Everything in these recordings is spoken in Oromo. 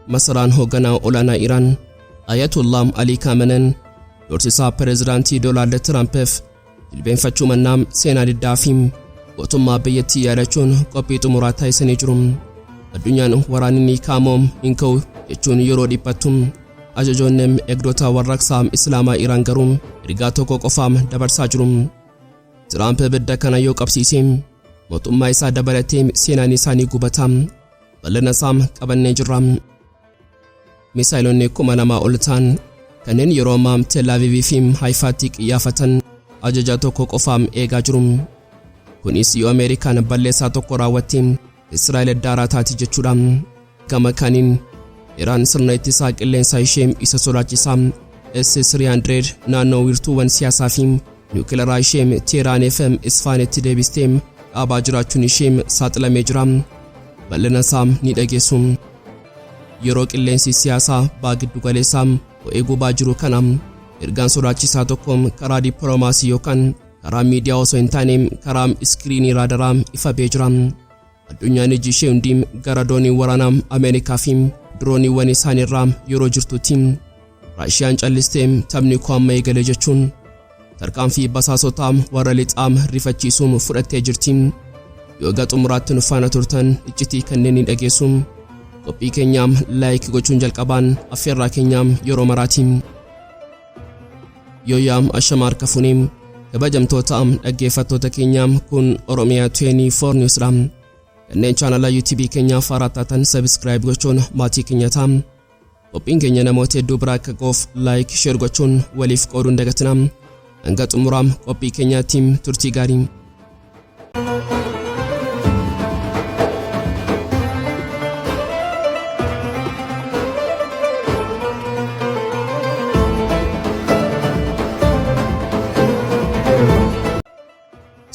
Masaraan hoogganaa olaanaa Iraan Ayatollah Alii Kaameneen doorsisaa pireezidaantii Doonaald Tiraampiif jilbeenfachuu mannaa seenaa diddaa fi gootummaa biyyattii yaadachuun qophii xumuraa taasisanii jiru. Addunyaan waraanni ni kaamoo hin ka'u jechuun yeroo dhiphattu, ajajoonni eegdota warraaqsaa Islaamaa Iraan garuu ergaa tokko qofaam dabarsaa jiru. Tiraamp ibidda kana yoo qabsiise, mootummaa isaa dabalatee seenaan isaanii gubata. Bal'ina isaa qabannee jirra. Misaayilonni 2000 ol ta'an kanneen yeroo ammaa Tel Aviivii fi Haifaatti qiyyaafatan ajaja tokko qofaam eegaa jiru. Kunis yoo Ameerikaan balleessaa tokko raawwatte, Israa'el daaraa taati jechuudha. Gama kaaniin, Iraan sirna ittisaa qilleensaa ishee isa sodaachisaa S-300 naannoo wiirtuuwwan siyaasaa fi niwukilaraa ishee Teeraanii fi Isfaanitti deebistee dhaabaa jiraachuun ishee saaxilamee jira. Bal'ina isaa ni dhageessu. Yeroo qilleensi siyaasaa baha giddu galeessaa ho'ee gubaa jiru kana, ergaan sodaachisaa tokko karaa dippiloomaasii yookaan karaa miidiyaa osoo hin taane karaa iskiriinii raadaraa ifa ba'ee jira. Addunyaan iji ishee hundi gara doonii waraanaa Ameerikaa fi dirooniiwwan isaaniirraa yeroo jirtutti, Raashiyaan callistee "Taphni koo amma eegale" jechuun tarkaanfii basaasotaa warra lixaa rifachiisuun fudhattee jirti. Yoo egaa xumuraatti nu faana turtan, iccitii kanneen ni dhageessu. Qophii keenyaam like gochuun jalqabaan affeerraa keenyaam yeroo maraati. Yooyaam, ashama harka fuunee, kabajamtoota dhaggeeffattoota keenyaam, kun Oromiyaa 24 News dha. Kanneen chaanala YouTube keenyaaf haaraa taatan subscribe gochuun maatii keenya ta'a. Qophiin keenya namoota hedduu biraa akka ga'uuf like, share gochuun waliif qooduun dagatina. Hanga xumuraam qophii keenyaatti turtii gaarii.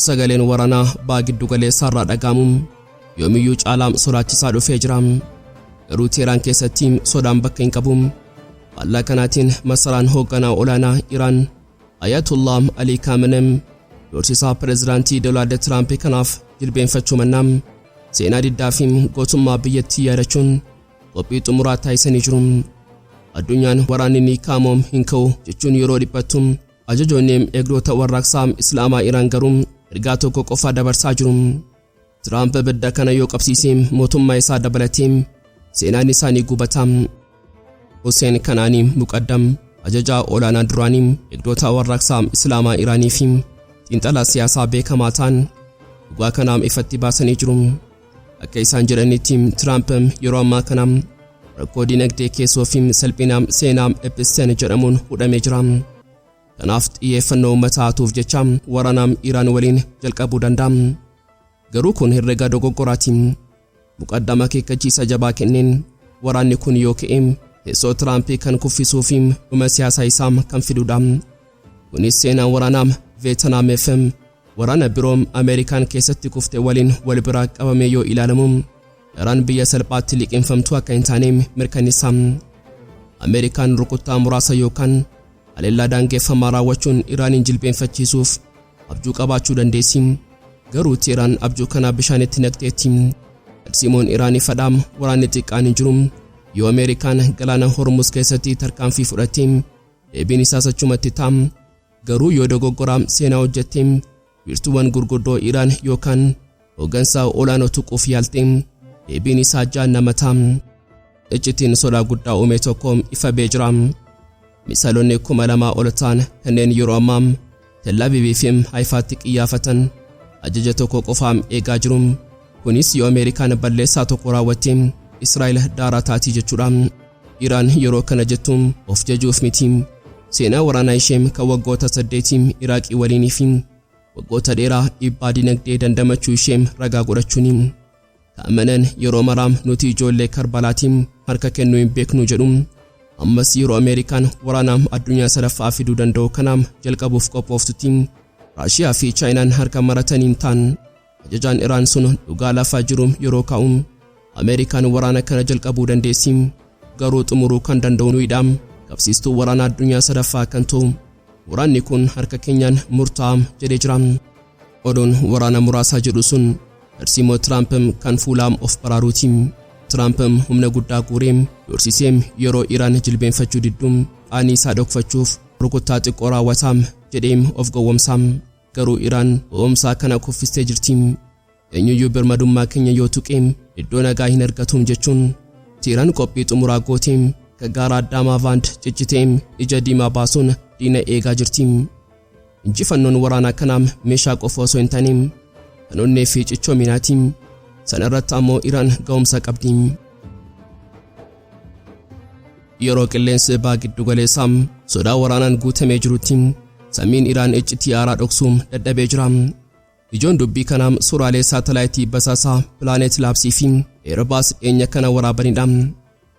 Sagaleen waraanaa baha giddu galeessaa irraa dhaga'amu yoomiyyuu caalaa sodaachisaa dhufee jira. Garuu Teeraan keessatti sodaan bakka hin qabu. Faallaa kanaatiin, masaraan hoogganaa olaanaa Iraan Ayatollah Alii Kaamenem doorsisaa pireezidaantii Doonaald Tiraamp kanaaf jilbeenfachuu mannaa seenaa diddaa fi gootummaa biyyattii yaadachuun qophii xumuraa taasisanii jiru. Addunyaan waraanni ni kaamoo hin ka'u jechuun yeroo dhiphattu, ajajoonni eegdota warraaqsaa Islaamaa Iraan garuu ergaa tokko qofa dabarsaa jiru. Tiraamp ibidda kana yoo qabsiise, mootummaa isaa dabalatee seenaan isaanii gubata. Hussein Kanaanii Muqaddam, ajajaa olaanaa duraanii eegdota warraaqsaa Islaamaa Iraanii fi xiinxalaa siyaasaa beekamaa ta'an, dhugaa kanaam ifatti baasanii jiru. Akka isaan jedhanitti, Tiraamp yeroo ammaa kana rakkoo dinagdee keessoo fi salphina seenaa Epstein jedhamuun hudhamee jira. Kanaaf xiyyeeffannoo uummataa hatuuf jecha waraana Iraan waliin jalqabuu danda'a. Garuu kun herrega dogoggoraati. Muqaddam akeekkachiisa jabaa kenneen, waraanni kun yoo ka'e teessoo Tiraamp kan kuffisuu fi dhuma siyaasaa isaa kan fidudha. Kunis seenaa waraanaa Veetanaam fi waraana biroo Ameerikaan keessatti kufte waliin wal bira qabamee yoo ilaalamu, Iraan biyya salphaatti liqimfamtuu akka hin taane mirkaneessa. Ameerikaan rukuttaa muraasa yookaan haleellaa daangeffamaa raawwachuun Iraaniin jilbeenfachiisuuf abjuu qabaachuu dandeessi. Garuu Teeraan abjuu kana bishaanitti naqxeetti. Tarsiimoon Iraanii fadhaam waraanni xiqqaan hin jiru. Yoo Ameerikaan galaana Hormuz keessatti tarkaanfii fudhatte, deebiin isaas achumatti ta'a. Garuu yoo dogoggoraa seenaa hojjette, wiirtuuwwan gurguddoo Iraan yookaan hooggansa olaanoo tuquuf yaalte, deebiin isaa jahannama ta'a. Iccitiin sodaa guddaa uume tokko ifa ba'ee jira. Misaayilonni 2000 ol ta'an kanneen yeroo ammaa Tel Aviivii fi Haifaatti qiyyaafatan ajaja tokko qofaam eegaa jiru. Kunis yoo Ameerikaan balleessaa tokko raawwatte, Israa'el daaraa taatii jechuudha. Iraan yeroo kana jettu of jajuuf miti. Seenaa waraanaa ishee kan waggoota 8 Iraaqii waliinii fi waggoota dheeraa dhiibbaa dinagdee dandamachuu ishee ragaa godhachuuni. Kaameneen yeroo maraa "Nuti ijoollee Karbalaatiin harka kennuu hin beeknu" jedhu. Ammas yeroo Ameerikaan waraana addunyaa sadaffaa fiduu danda'u kana jalqabuuf qophooftutti, Raashiyaa fi Chaayinaan harka maratanii hin ta'an. Ajajaan Iraan sun dhugaa lafaa jiru yeroo kaa'u, "Ameerikaan waraana kana jalqabuu dandeessi, garuu xumuruu kan danda'u nuyidha. Qabsiistuu waraana addunyaa sadaffaa kan ta'u waraanni kun harka keenyaan murtaa'a" jedhee jira. Oduun waraana muraasaa jedhu sun tarsiimoo Tiraamp kan fuulaa of baraaruuti. Tiraamp humna guddaa guuree doorsisee yeroo Iraan jilbeenfachuu didduun qaanii isaa dhokfachuuf rukuttaa xiqqoo raawwataam jedhee of gowwomsaam. Garuu Iraan gowwomsaa kana kuffistee jirti. Eenyuyyuu birmadummaa keenya yoo tuqee iddoo nagaa hin argatuum jechuun Teheraan qophii xumuraa gootee gaara Daamaavaand ciccitee ija diimaa baasuun diina eegaa jirti. Injifannoon waraanaa kanaa meeshaa qofa osoo hin taane kan onnee fi cichoominaati. Sana irratti ammoo Iraan ga'umsa qabdi. Yeroo qilleensi baha giddu galeessaa sodaa waraanaan guutamee jirutti samiin Iraan iccitii haaraa dhoksuu dadhabee jira. Ijoon dubbii kanaa suuraalee saatalaayitii basaasaa Planet Labsii fi Airbus dhiyeenya kana waraabanidha.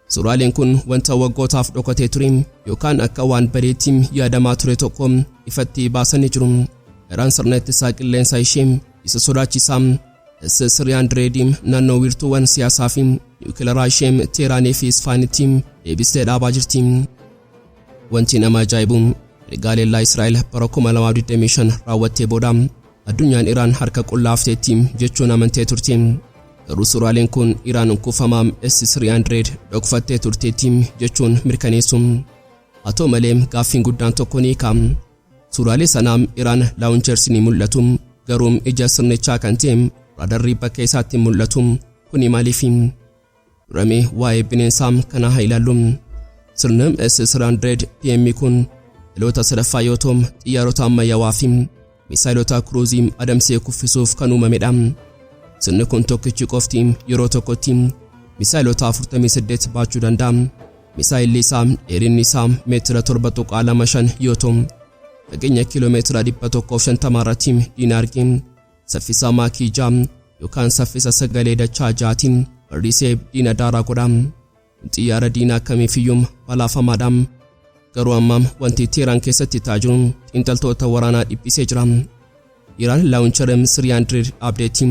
Suuraaleen kun wanta waggootaaf dhokatee ture yookaan akka waan badeetti yaadamaa ture tokko ifatti baasanii jiru. Iraan sirna ittisaa qilleensaa ishee isa sodaachisaa S-300 naannoo wiirtuuwwan siyaasaa fi niwukilaraa ishee Teeraanii fi Isfaanitti deebistee dhaabaa jirti. Wanti nama ajaa'ibu ergaa leellaa Israa'el bara 2025 raawwattee booda addunyaan Iraan harka qullaafteetti jechuun amantee turte. Garuu suuraaleen kun Iraan kuufamaa S-300 dhokfattee turteetti jechuun mirkaneessu. Haa ta'u malee gaaffiin guddaan tokko ni ka'a. Suuraalee sanaa Iraan launchers ni mul'atu, garuu ija sirnichaa kan ta'e raadarri bakka isaatti mul'atu. Kuni maaliif? Duramee waa'ee bineensaa kana haa ilaallu. Sirni S-300 PM kun dhaloota sadaffaa yoo ta'u, xiyyaarota ammayyaawaa fi misaayilota kiruuzii adamsee kuffisuuf kan uumamedha. Sirni kun tokkichi qofti yeroo tokkotti misaayilota 48 baachuu danda'a. Misaayilli isaa dheerinni isaa meetira 7.25 yoo ta'u, fageenya kiiloomeetira 150 irratti diina argee saffisa maakii 6 yookaan saffisa sagalee dachaa ja'aatiin barrisee diina daaraa godha. Xiyyaara diinaa kamiifiyyuu balaafamaadha. Garuu amma wanti Teheraan keessatti ta'aa jiru xiinxaltoota waraanaa dhiphisee jira. Iraan launcher 300 dhaabdeetti,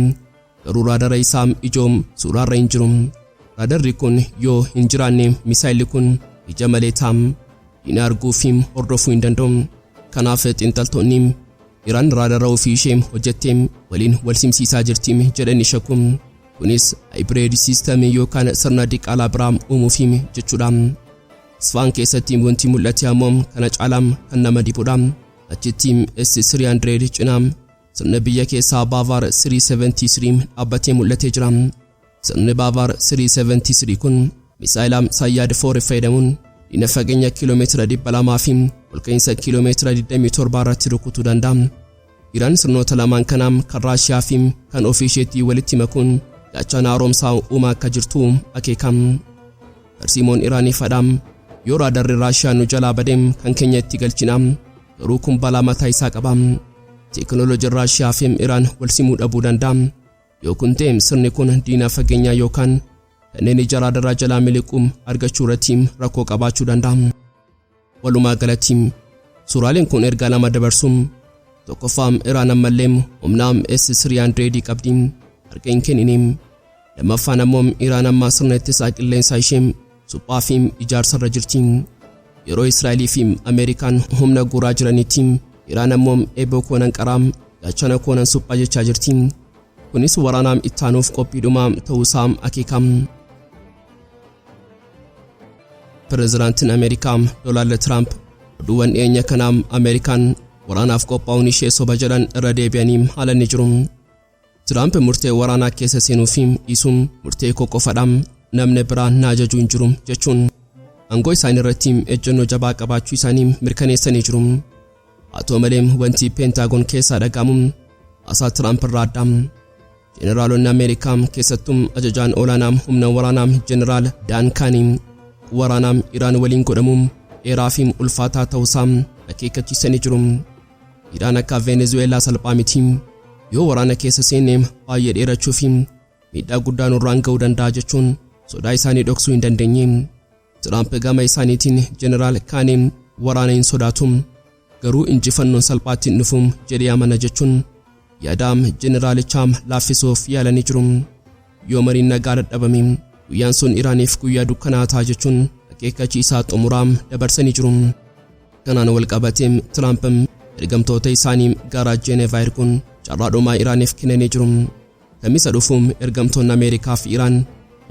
garuu raadara isaa ijoo suuraarra hin jiru. Raadarri kun yoo hin jiraanne misaayilli kun ija malee ta'a. Diina arguu fi hordofuu hin danda'u. Kanaaf xiinxaltoonni Iraan raadara ofii ishee hojjettee waliin wal simsiisaa jirti jedhanii shakku. Kunis hybrid system yookaan sirna diqaalaa biraa uumuuf jechuudha. Isfaan keessatti wanti mul'ate ammoo kana caalaa kan nama dhibudha. Achitti S-300 cinaa sirna biyya keessaa Bavar 373 dhaabbatee mul'atee jira. Sirni Bavar 373 kun misaayila Sayyad 4 fayyadamuun diina fageenya kiiloomeetira 200 fi olka'iinsa kiiloomeetira 27 irratti rukutuu danda'a. Iraan sirnoota lamaan kanaa kan Raashiyaa fi kan ofii isheetti walitti makuun gaachana haaromsaa uumaa akka jirtu akeekam. Tarsiimoon Iraanii fadhaam yoo raadarri Raashiyaa nu jalaa badeem kan keenya itti galchina, garuu kun balaa mataa isaa qaba. Teekinooloojiin Raashiyaa fi Iraan wal simuu dhabuu danda'a. Yoo kun ta'e sirni kun diina fageenyaa yookaan kanneen ija raadaraa jalaa miliquu argachuu irratti rakkoo qabaachuu danda'a. Walumaa galatti suuraaleen kun ergaa lama dabarsu. Tokkoffaa, Iraan ammallee humna S-300 qabdi, harka hin kennine. Lammaffaan ammoo Iraan amma sirna ittisaa qilleensaa ishee suphaa fi ijaarsarra jirti. Yeroo Israa'elii fi Ameerikaan humna guuraa jiranitti Iraan ammoo eeboo koonan qaraa, gaachana koonan suphaa jechaa jirti. Kunis waraanaam ittaanuuf qophiidhuma ta'uusaa akeekam. Pireezidaantiin Ameerikaa Doonaald Tiraamp oduuwwan dhiyeenya kanaa Ameerikaan waraanaaf qophaa'uun ishee soba jedhan irra deebi'anii haala ni jiru. Tiraamp murtee waraanaa keessa seenuu fi dhiisuun murtee koo qofadha, namni biraa na ajajuu hin jiru jechuun aangoo isaanii irratti ejjennoo jabaa qabaachuu isaanii mirkaneessanii jiru. Haa ta'u malee wanti Peentaagoon keessaa dhaga'amu haasaa Tiraamp irraa adda. Jeneraalonni Ameerikaa, keessattuu ajajaan olaanaa humna waraanaa Jeneraal Daan Kaanii, waraanaa Iraan waliin godhamu dheeraa fi ulfaataa ta'uusaa akeekkachiisanii jiru. Iraan akka Venezuweelaa salphaa miti. Yoo waraana keessa seenne baay'ee dheerachuu fi miidhaa guddaa nurraan ga'uu danda'a jechuun sodaa isaanii dhoksuu hin dandeenye. Tiraamp gama isaaniitiin Jeneraal Kaanii waraana hin sodaatu, garuu injifannoon salphaatti hin dhufu jedhee amana jechuun yaadaam jeneraalichaa laaffisuuf yaalanii jiru. Yoo mariin nagaa dadhabame guyyaan sun Iraaniif guyyaa dukkanaa ta'a jechuun akeekkachiisaa xumuraa dabarsanii jiru. Kanaan wal qabatee Tiraamp ergamtoota isaanii gara Jeenevaa erguun carraa dhumaa Iraaniif kennanii jiru. Kamisa dhufuun ergamtoonni Ameerikaa fi Iraan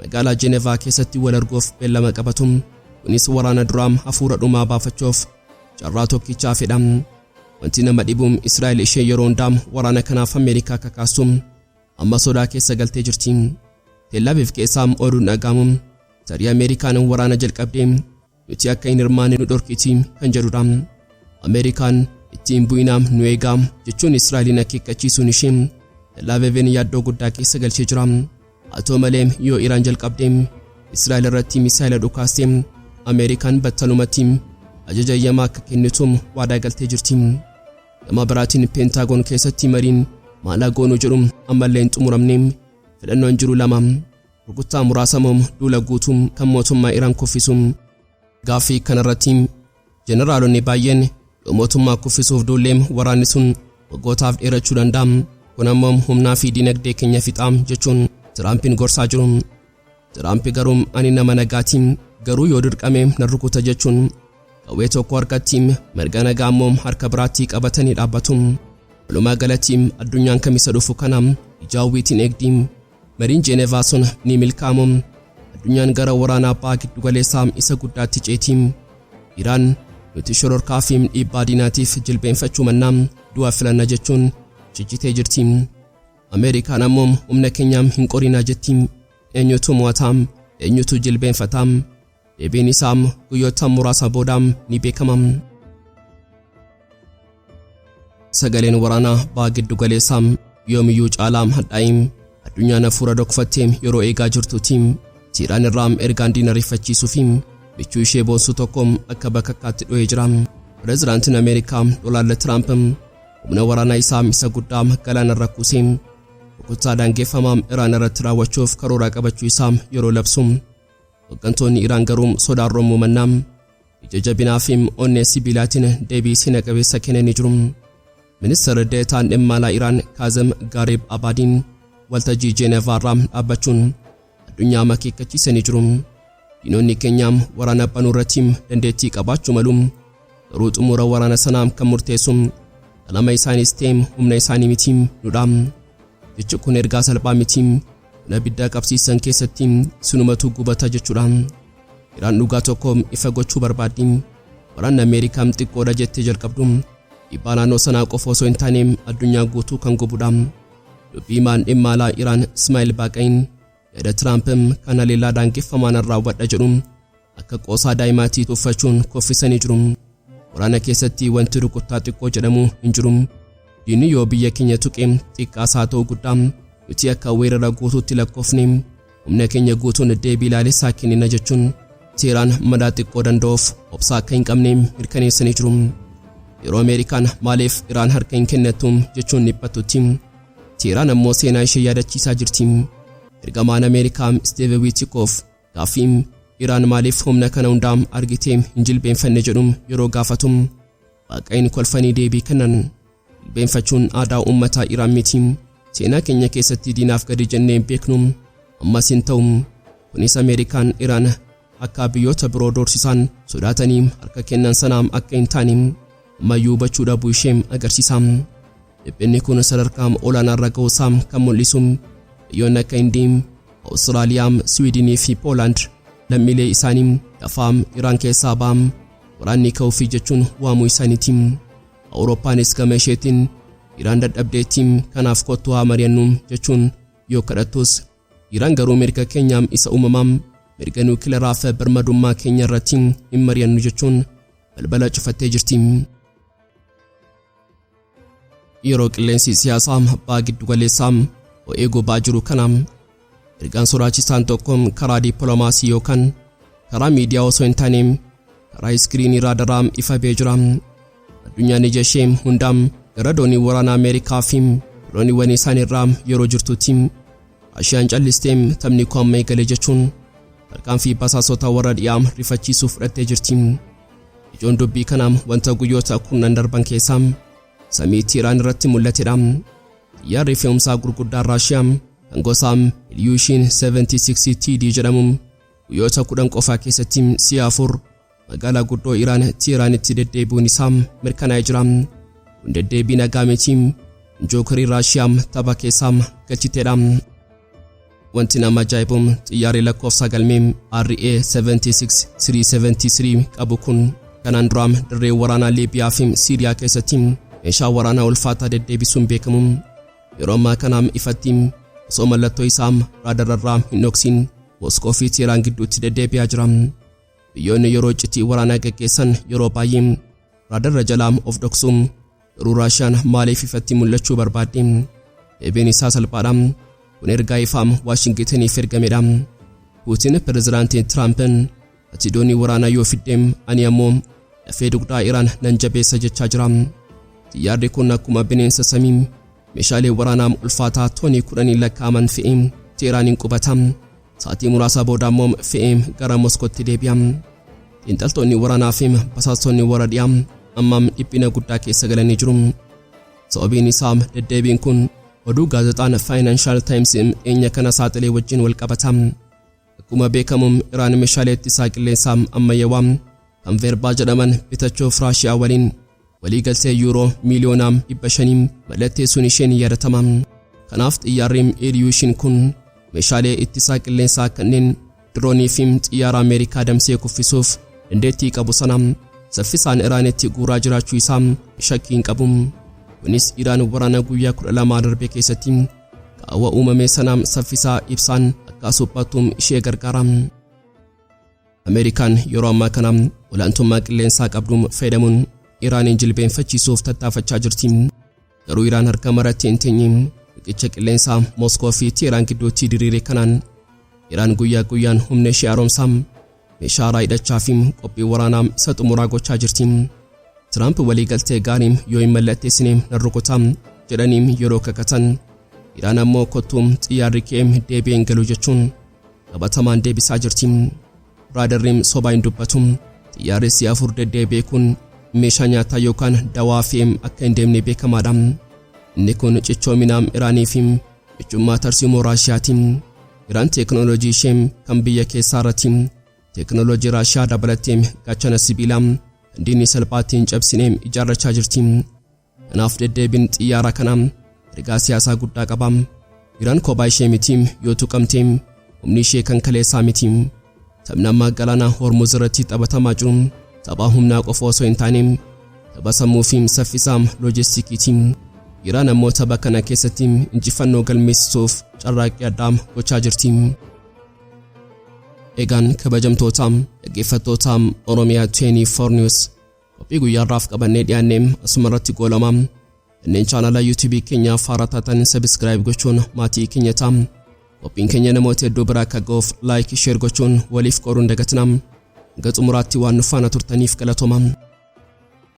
Magaalaa Jenevaa keessatti wal arguuf beellama qabatu. Kunis waraana duraam hafuura dhumaa baafachuuf carraa tokkichaa fedha. Wanti nama dhibuum Israa'el ishee yeroo hundaam waraana kanaaf Ameerikaa kakaastu amma sodaa keessa galtee jirti. Tel Aviv keessaam oduun dhaga'amu tarii Ameerikaan waraana jalqabdee nuti akka hin hirmaanne nu dhorkiti kan jedhudha. Ameerikaan ittiin bu'inaam nu eegaam jechuun Israa'eliin akeekkachiisuun ishee Tel Aviviin yaaddoo guddaa keessa galchee jira. Haa ta'u malee yoo Iraan jalqabdee Israa'el irratti misaayila dhukaastee Ameerikaan battalumatti ajaja eeyyamaa akka kennitu waadaa galtee jirti. Gama biraatiin Peentaagoon keessatti mariin maal goonuu jedhu ammallee hin xumuramne. Filannoon jiru lama: rukuttaa muraasa moo duula guutuu kan mootummaa Iraan kuffisu. Gaaffii kanarratti jeneraalonni baay'een yoo mootummaa kuffisuuf duullee waraanni sun waggootaaf dheerachuu danda'a. Kun ammoo humnaa fi dinagdee keenya fixaa jechuun Tiraampiin gorsaa jiru. Tiraamp garuu ani nama nagaatiin garuu yoo dirqame nan rukuta jechuun qawwee tokko harkatti, mirga nagaa ammoo harka biraatti qabatanii dhaabbatu. Walumaa galatti addunyaan kamisa dhufu kana ija hawwiitiin eegdi. Mariin Jeenevaa sun ni milkaa'amu? Addunyaan gara waraanaa baha giddugaleessaa isa guddaatti ceeti. Iraan nuti shororkaa fi dhiibbaa diinaatiif jilbeenfachuu mannaa du'a filanna jechuun ciccitee jirti. Ameerikaan ammoo humna keenyaam hin qorinaa jetti. Eenyutu mo'ataam? Eenyutu jilbeenfataam? Deebiin isaa guyyoota muraasa boodaam ni beekama. Sagaleen waraanaa baha giddugaleessaa yoomiyyuu caalaa hadhaa'im addunyaan hafuura dhokfattee yeroo eegaa jirtutti Teheraan irraa ergaan diina rifachiisuu fi michuu ishee boonsuu tokko akka bakakkaatti dho'ee jira. Pireezidaantiin Ameerikaa Doonaald Tiraamp humna waraanaa isaa isa guddaa galaana irra kuusee rukuttaa daangeffamaa Iraan irratti raawwachuuf karoora qabachuu isaa yeroo labsu, hooggantoonni Iraan garuu sodaan rommuu mannaa ija jabinaa fi onnee sibiilaatiin deebii seena qabeessa kennanii jiru. Ministeerri Deetaan dhimma alaa Iraan Kaazem Gaariib Abaadiin waltajjii Jeenevaa irraa dhaabbachuun addunyaa akeekkachiisanii jiru. Diinonni keenyaam waraana banuu irratti dandeettii qabaachuu malu, garuu xumura waraana sanaa kan murteessu qalama isaaniis ta'e humna isaanii miti, nudha. Jechi kun ergaa salphaa miti. Kun abidda qabsiisan keessatti sinumatu gubata jechuudha. Iraan dhugaa tokko ifa gochuu barbaaddi. Waraanni Ameerikaa xiqqoodha jettee jalqabdu dhiibbaa naannoo sanaa qofa osoo hin taane addunyaa guutuu kan gubudha. Dubbii himaan dhimma alaa Iraan Ismaa'il Baaqayin yaada Tiraamp kan haleellaa daangeffamaan raawwadha jedhu akka qoosaa daa'imaatii tuffachuun kuffisanii jiru. Waraana keessatti wanti rukuttaa xiqqoo jedhamu hin jiru. Diinni yoo biyya keenya tuqe xiqqaas haa ta'u guddaa, nuti akka weerara guutuutti lakkoofne humna keenya guutuun deebii ilaalessaa kennina jechuun Teheraan madaa xiqqoo danda'uuf obsa akka hin qabne mirkaneessanii jiru. Yeroo Ameerikaan maaliif Iraan harka hin kennattu jechuun dhiphattutti, Teheraan ammoo seenaa ishee yaadachiisaa jirti. Ergamaan Ameerikaa Steve Witkoff gaaffii Iraan maaliif humna kana hundaa argitee hin jilbeenfanne jedhu yeroo gaafatu, Baaqayin kolfanii deebii kennan. Jilbeenfachuun aadaa uummataa Iraan miti. Seenaa keenya keessatti diinaaf gadi jennee hin beeknu. Ammas hin ta'u. Kunis Ameerikaan Iraan akka biyyoota biroo doorsisaan sodaatanii harka kennan sanaa akka hin taane ammayyuu hubachuu dhabuu ishee agarsiisa. Dhiphinni kun sadarkaa olaanaarra ga'uusaa kan mul'isu biyyoonni akka Hindii, Awustiraaliyaa, Siwiidinii fi Poolaand lammiilee isaanii dafaa Iraan keessaa ba'aa, waraanni ka'uufii jechuun waamuu isaaniiti. Awurooppaanis gama isheetiin Iraan dadhabdeetti, kanaaf kottu haa mari'annu jechuun yoo kadhattus, Iraan garuu mirga keenyaam isa uumamaa, mirga niwukileeraa fi birmadummaa keenya irratti hin mari'annu jechuun balbala cufattee jirti. Yeroo qilleensi siyaasaa baha giddugaleessaa ho'ee gubaa jiru kana ergaan sodaachisaan tokko karaa dippiloomaasii yookaan karaa miidiyaa osoo hin taane karaa iskiriinii raadaraa ifa ba'ee jira. Addunyaan ija ishee hundaa gara doonii waraanaa Ameerikaa fi dooniiwwan isaaniirraa yeroo jirtutti, Raashiyaan callistee taphni koo amma eegale jechuun tarkaanfii basaasota warra dhiyaa rifachiisuu fudhattee jirti. Ijoon dubbii kanaa wanta guyyoota 10 darban keessaa samii Teheraan irratti mul'atedha. Xiyyaarri fe'umsaa gurguddaan Raashiyaa kan gosa Ilyushin 76 TD jedhamu guyyoota 10 qofaa keessatti si'a afur magaalaa guddoo Iraan Teheraanitti deddeebi'uun isaa mirkanaa'ee jira. Kun deddeebii nagaa miti. Jookarii Raashiyaa tapha keessaa galchiteedha. Wanti nama ajaa'ibu, xiyyaarri lakkoofsa galmee RA 76 373 qabu kun kanaan dura dirree waraanaa Liibiyaa fi Siiriyaa keessatti meeshaa waraanaa ulfaataa deddeebisuun beekamu, yeroo ammaa kanaam ifatti osoo mallattoo isaa raadararraa hin dhoksin Moskoo fi Teheraan gidduutti deddeebi'aa jira. Biyyoonni yeroo iccitii waraanaa gaggeessan yeroo baay'ee raadarra jalaa of dhoksu. Garuu Raashiyaan maaliif ifatti mul'achuu barbaadde? Deebiin isaa salphaadha. Kun ergaa ifaa Waashingitaniif ergamedha. Puutiin pirezidaantii Tiraampiin, "Ati doonii waraanaa yoo fidde, ani ammoo lafee dugdaa Iraan nan jabeessa," jechaa jira. Xiyyaarri kun akkuma bineensa samii meeshaalee waraanaa ulfaataa toonii 10 lakkaa'aman fe'ee Teeraaniin qubata. Sa'aatii muraasa booda ammoo fe'ee gara Moskootti deebi'a. Xiinxaltoonni waraanaa fi basaastonni warra dhiyaa ammaam dhiphina guddaa keessa galanii jiru. Sababiin isaa, deddeebiin kun oduu gaazexaan Financial Times dhiyeenya kana saaxilee wajjin wal qabata. Akkuma beekamu, Iraan meeshaalee ittisaa qilleensaa ammayyaawaa kan Veerbaa jedhaman bitachuuf Raashiyaa waliin waliigaltee yuuroo miiliyoona 500 mallatteessuun isheen yaadatama. Kanaaf xiyyaarri Ilyushin kun meeshaalee ittisaa qilleensaa kanneen diroonii fi xiyyaara Ameerikaa damsee kuffisuuf dandeettii qabu sana saffisaan Iraanitti guuraa jiraachuu isaa shakkii hin qabu. Kunis Iraan waraana guyyaa 12 darbe keessatti qaawwa uumame sana saffisaa ibsaan akka suphattuum ishee gargaara. Ameerikaan yeroo ammaa kana olaantummaa qilleensaa qabduun fayyadamuun Iraaniin jilbeenfachiisuuf tattaafachaa jirti. Garuu Iraan harka maratti hin teenye. Riqicha qilleensaa Moskoo fi Teheraan gidduutti diriire kanaan Iraan guyyaa guyyaan humna ishee haaromsaa, meeshaa haaraa hidhachaa fi qophii waraanaa isa xumuraa gochaa jirti. Tiraamp waliigaltee gaarii yoo hin mallatteessine nan rukutaa jedhanii yeroo kakatan, Iraan ammoo "Kottuu, xiyyaarri kee deebi'ee hin galu," jechuun qabatamaan deebisaa jirti. Raadarri sobaa hin dubbatu. Xiyyaarri si'a afur deddeebi'e kun meeshaa nyaataa yookaan dawaa fe'ee akka hin deemne beekamaadha. Inni kun cichoomina Iraanii fi michummaa tarsiimoo Raashiyaati. Iraan teekinooloojii ishee kan biyya keessaa irratti teekinooloojii Raashiyaa dabalattee gaachana sibiilaa kan diinni salphaatti hin cabsine ijaarrachaa jirti. Kanaaf deddeebiin xiyyaara kanaa ergaa siyaasaa guddaa qaba. Iraan kophaa ishee miti. Yoo tuqamte humni ishee kan kaleessaa miti. Taphni ammaa galaana Hormuz irratti taphatamaa jiru tapha humnaa qofa osoo hin taane tapha sammuu fi saffisaa loojistikiiti. Iraan ammoo tapha kana keessatti injifannoo galmeessisuuf carraaqqii addaa gochaa jirti. Egaan kabajamtoota dhaggeeffattoota Oromiyaa 24 News, qophii guyyaarraaf qabannee dhiyaannee asuma irratti goolama. Kanneen chaanala YouTube keenyaaf haaraa taatan subscribe gochuun maatii keenya ta'a. Qophiin keenya namoota hedduu biraa akka ga'uuf like, share gochuun waliif qooduun dagatinaa. Hanga xumuraatti waan nu faana turtaniif galatooma.